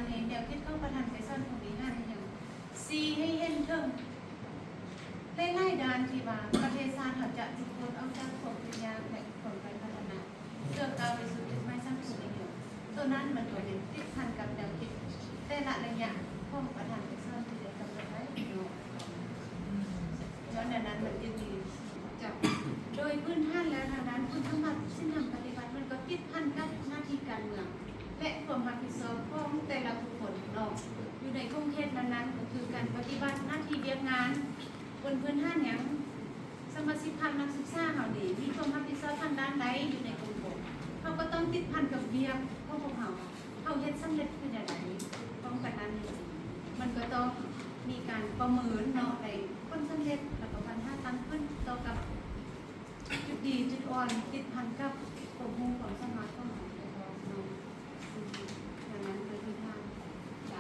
ໃນແນວຄິດຂອງປະທານໄກສອນ ຄວາມມີຫ້າມີຫຍັງ ຊີ້ໃຫ້ເຫັນເຖິງຫຼາຍໆດ້ານທີ່ວ່າປະເທດຊາດເຮົາຈະຫຼຸດພົ້ນອອກຈາກຄວາມທຸກຍາກ ແລະ ຄວາມໄດ້ພັດທະນາ ເພື່ອກ້າວໄປສູ່ຈຸດໝາຍສັງຄົມອີກ. ໂຕນັ້ນມັນກໍແມ່ນຕິດພັນກັບແນວຄິດແຕ່ລະໄລຍະຂອງປະທານໄກສອນທີ່ໄດ້ກຳນົດໄວ້ເນາະ. ຍ້ອນແນວນັ້ນມັນຈຶ່ງມີຈຳ ໂດຍພື້ນຖານແລ້ວທາງດ້ານຄຸນສົມບັດສິນທຳປະຕິວັດ ມັນກໍຕິດພັນກັບໜ້າທີ່ການເມືອງ ແລະ ຄວາມຮັບຜິດຊອບຂອງແຕ່ລະບຸກຄົນເນາະ ຢູ່ໃນຂົງເຂດນັ້ນໆ ກໍຄືການປະຕິບັດໜ້າທີ່ວຽກງານ ບົນພື້ນຖານຫຍັງ ສະມາຊິກພັກນັກສຶກສາເຮົານີ້ມີຄວາມຮັບຜິດຊອບທາງດ້ານໃດຢູ່ໃນອົງກົດ ເຮົາກໍຕ້ອງຕິດພັນກັບວຽກຂອງພວກເຮົາ ເຮົາເຮັດສຳເລັດຄືແນວໃດ. ພ້ອມກັນນັ້ນ ມັນກໍຕ້ອງມີການປະເມີນເນາະ ໃນຜົນສຳເລັດ ແລ້ວກໍບັນຫາຕັ້ງຂຶ້ນຕໍ່ກັບຈຸດດີຈຸດອ່ອນ ຕິດພັນກັບຄວາມຮູ້ຄວາມສາ